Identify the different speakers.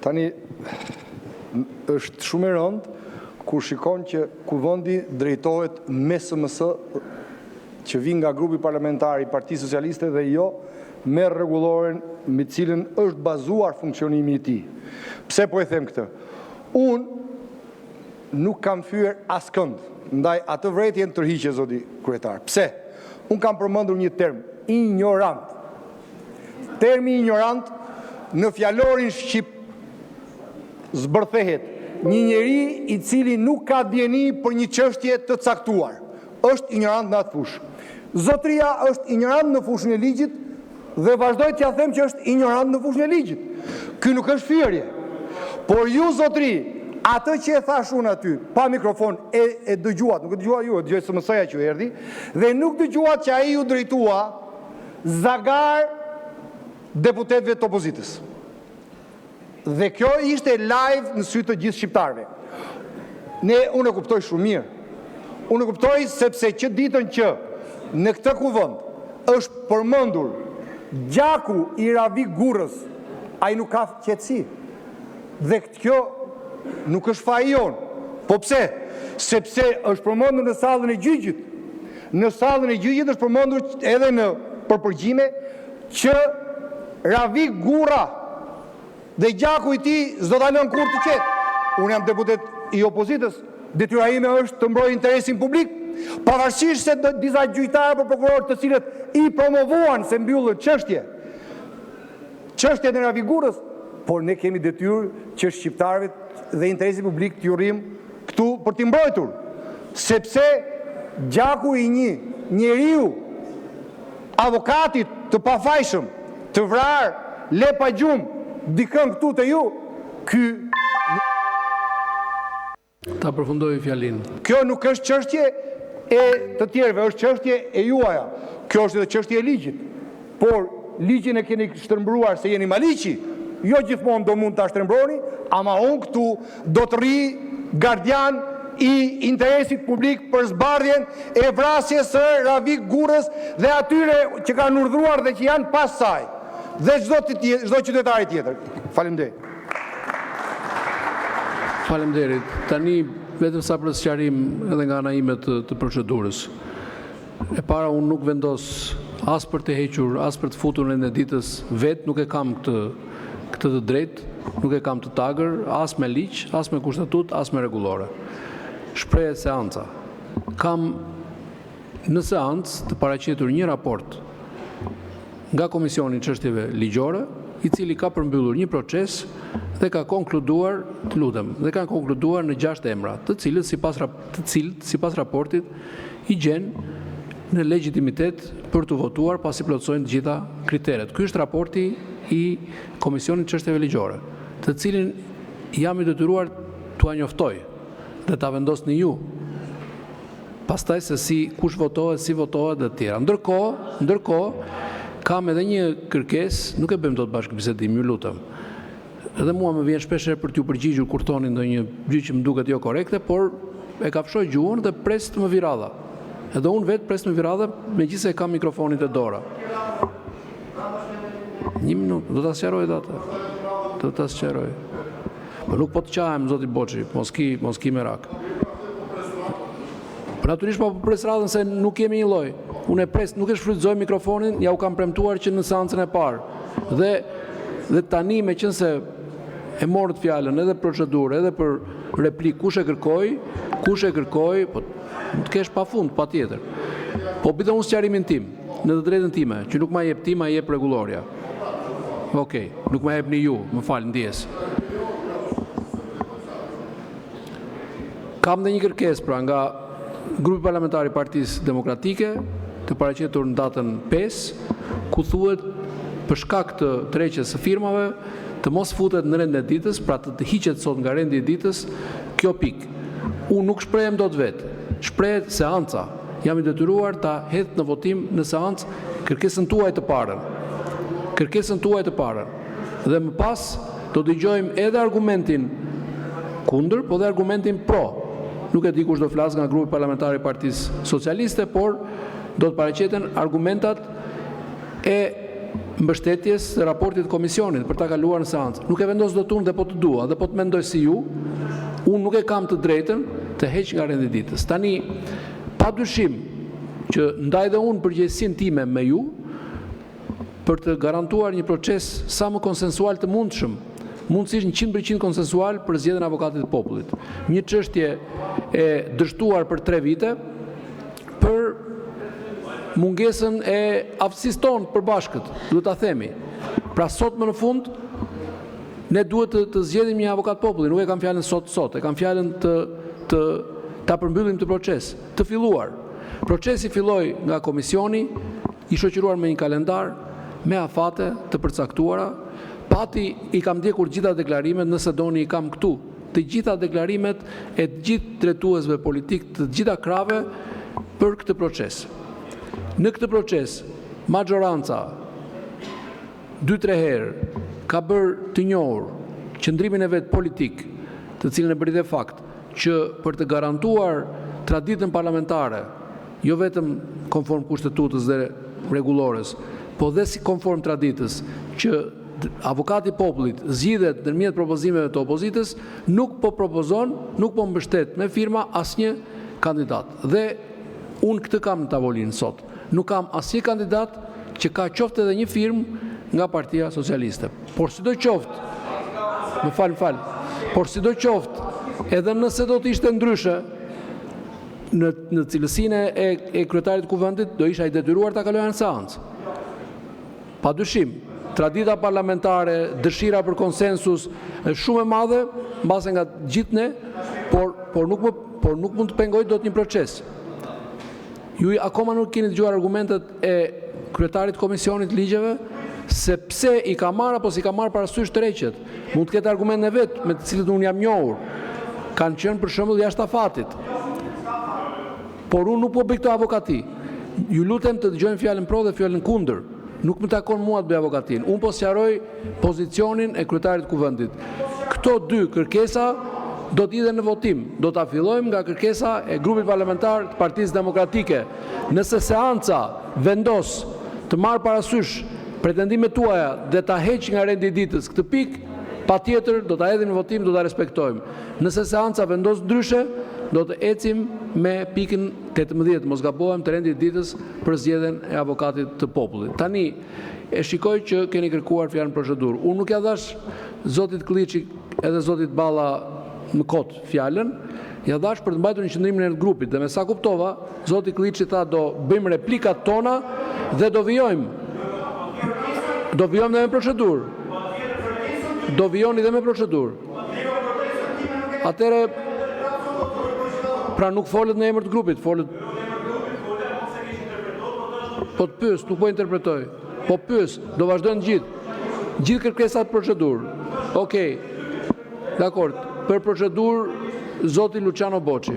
Speaker 1: Tani, është shumë e rëndë kur shikon që Kuvendi drejtohet me sms, që vijnë nga Grupi Parlamentar i Partisë Socialiste dhe jo me Rregulloren mbi të cilën është bazuar funksionimi i tij. Pse po e them këtë? Unë nuk kam fyer askënd, ndaj atë vërejtjen tërhiqe, zoti Kryetar. Pse? Unë kam përmendur një term: injorant. Termi injorant në fjalorin shqip zbërthehet: një njeri i cili nuk ka dijeni për një çështje të caktuar, është injorant në atë fushë. Zotëria është injorant në fushën e ligjit dhe vazhdoj t'ia them që është injorant në fushën e ligjit. Kjo nuk është fyerje. Por ju, zotëri, atë që e thashë unë aty, pa mikrofon, e dëgjuat, nuk e dëgjuat ju, e dëgjoi sms-ja që ju erdhi, dhe nuk dëgjuat që ai iu drejtua zagarë deputetëve të opozitës. Dhe kjo ishte live në sy të të gjithë shqiptarëve. Unë e kuptoj shumë mirë. Unë e kuptoj, sepse që ditën që në këtë Kuvend është përmendur gjaku i Ravik Gurrës, ai nuk ka qetësi. Dhe kjo nuk është faji ynë. Po pse? Sepse është përmendur në sallën e gjyqit. Në sallën e gjyqit është përmendur edhe nëpër përgjime që Ravik Gurra dhe gjaku i tij s'do ta lënë kurrë të qetë. Unë jam deputet i opozitës, detyra ime është të mbroj interesin publik, pavarësisht se disa gjyqtarë apo prokurorë, të cilët i promovuan se mbyllën çështje, çështjen e Ravik Gurrës, por ne kemi detyrë që shqiptarëve dhe interesit publik t'u rrimë këtu për t'i mbrojtur, sepse gjaku i një njeriu, avokatit të pafajshëm, të vrarë, lë pa gjumë dikë këtu te ju. Ky
Speaker 2: Ta përfundojë fjalinë.
Speaker 1: Kjo nuk është çështje e të tjerëve, është çështje juaja. Kjo është edhe çështje e ligjit, por ligjin e keni shtrembëruar se jeni Maliqi, jo gjithmonë do mund ta shtrembëroni, ama unë këtu do të rri gardian i interesit publik për zbardhjen e vrasjes së Ravik Gurrës dhe atyre që kanë urdhëruar dhe që janë pas saj, dhe çdo qytetari tjetër. Faleminderit!
Speaker 2: Faleminderit! Tani, vetëm sa për sqarim edhe nga ana ime të procedurës. E para, unë nuk vendos as për të hequr, as për të futur në rendin e ditës vetë, nuk e kam këtë të drejtë, nuk e kam të tagër as me ligj, as me Kushtetutë, as me Rregullore. Shprehet seanca. Kam në seancë të paraqitur një raport nga Komisioni i Çështjeve Ligjore, i cili ka përmbyllur një proces dhe ka konkluduar... Të lutem! Dhe ka konkluduar në 6 emra, të cilët, sipas raportit, i gjen në legjitimitet për t'u votuar, pasi plotësojnë të gjitha kriteret. Ky është raporti i Komisionit të Çështjeve Ligjore, të cilin jam i detyruar t'jua njoftoj dhe ta vendosni ju pastaj se si, kush votohet, si votohet e të tjera. Ndërkohë, ndërkohë, kam edhe një kërkesë, nuk e bëjmë dot bashkëbisedim, ju lutem. Edhe mua më vjen shpeshherë për t'iu përgjigjur kur thoni ndonjë gjë që më duket jokorrekte, por e kafshoj gjuhën dhe pres të më vijë radha. Edhe unë vetë pres të më vijë radha, megjithëse e kam mikrofonin në dorë. Një minutë, do ta sqaroj edhe atë. Do ta sqaroj. Po nuk po të qahem, zoti Boçi, mos ki, mos ki merak. Po natyrisht, po pres radhën se nuk jemi njëlloj. Unë e pres, nuk e shfrytëzoj mikrofonin, jua kam premtuar që në seancën e parë. Dhe dhe tani meqenëse e morët fjalën edhe për procedurë, edhe për replikë, kush e kërkoi, kush e kërkoi, po mund të kesh pa fund, patjetër. Po bëj dhe unë sqarimin tim, në të drejtën time, që nuk ma jep ti, ma jep Rregullorja. Okej, nuk ma jepni ju, më fal, ndjesë. Kam edhe një kërkesë pra, nga Grupi Parlamentar i Partisë Demokratike, të paraqitur në datën 5, ku thuhet: për shkak të tërheqjes së firmave, të mos futet në rendin e ditës, pra të hiqet sot nga rendi i ditës kjo pikë. Unë nuk shprehem dot vetë, shprehet seanca. Jam i detyruar ta hedh në votim në seancë kërkesën tuaj të parën, kërkesën tuaj të parën dhe më pas do të dëgjojmë edhe argumentin kundër, por edhe argumentin pro. Nuk e di kush do të flasë nga Grupi Parlamentar i Partisë Socialiste, por do të paraqiten argumentet e... mbështetjes së raportit të komisionit për ta kaluar në seancë. Nuk e vendos dot unë, edhe po të dua, edhe po të mendoj si ju, unë nuk e kam të drejtën ta heq nga rendi i ditës. Tani, pa dyshim që ndaj edhe unë përgjegjësinë time me ju për të garantuar një proces sa më konsensual të mundshëm, mundësisht 100% konsensual për zgjedhjen e Avokatit të Popullit, një çështje e dështuar për 3 vjet për mungesën e aftësisë sonë të përbashkët, duhet ta themi. Pra, sot më në fund ne duhet të zgjedhim një Avokat Populli, nuk e kam fjalën sot-sot, e kam fjalën ta përmbyllim këtë proces të filluar. Procesi filloi nga komisioni, i shoqëruar me një kalendar, me afate të përcaktuara. I kam ndjekur të gjitha deklarimet, nëse doni i kam këtu të gjitha deklarimet e të gjithë drejtuesve politikë të të gjitha krahëve për këtë proces. Në këtë proces, mazhoranca 2-3 herë ka bërë të njohur qëndrimin e vet politik, të cilin e bëri dhe fakt, që për të garantuar traditën parlamentare, jo vetëm konform Kushtetutës dhe Rregullores, por edhe konform traditës, që Avokati i Popullit zgjidhet ndërmjet propozimeve të opozitës, nuk po propozon, nuk po mbështet me firma asnjë kandidat. Dhe unë këtë kam në tavolinë sot: nuk kam asnjë kandidat që ka qoftë edhe një firmë nga Partia Socialiste. Por, sidoqoftë... Më fal, më fal! Por, sidoqoftë, edhe nëse do të ishte ndryshe, në cilësinë e Kryetarit të Kuvendit, do të isha i detyruar ta kaloja në seancë. Pa dyshim, tradita parlamentare, dëshira për konsensus është shumë e madhe, mbase nga të gjithë ne, por nuk mund të pengoj dot një proces. Ju akoma nuk keni dëgjuar argumentet e kryetarit të Komisionit të Ligjeve se pse i ka marrë apo nuk i ka marrë parasysh tërheqjet. Mund të ketë argumentet e vet, me të cilat unë jam njohur. Kanë qenë, për shembull, jashtë afatit. Por unë nuk po bëj këtë avokati. Ju lutem, të dëgjojmë fjalën pro dhe fjalën kundër. Nuk më takon mua të bëj avokatinë. Unë po sqaroj pozicionin e Kryetarit të Kuvendit. Këto dy kërkesa do të hidhen në votim. Do ta fillojmë nga kërkesa e Grupit Parlamentar të Partisë Demokratike. Nëse seanca vendos të marrë parasysh pretendimet tuaja dhe ta heqë nga rendi i ditës këtë pikë, patjetër, do ta hedhim në votim, do ta respektojmë. Nëse seanca vendos ndryshe, do të ecim me pikën e 18-të, në mos gabohem, të rendit të ditës për zgjedhjen e Avokatit të Popullit. Tani, e shikoj që keni kërkuar fjalën për procedurë. Unë nuk ia dhashë zotit Këlliçi dhe zotit Balla më kot fjalën, ua dhashë për të mbajtur një qëndrim në emër të grupit dhe, me sa kuptova, zoti Këlliçi tha: do të bëjmë replikat tona dhe do të vijojmë. Do të vijojmë edhe me procedurë? Do të vijoni edhe me procedurë? Atëherë, pra, nuk folët në emër të grupit, folët... Po të pyes, nuk po interpretoj. Po pyes: do të vazhdojnë të gjithë? Të gjitha kërkesat për procedurë? Dakord. Për procedurë, zoti Luçiano Boçi.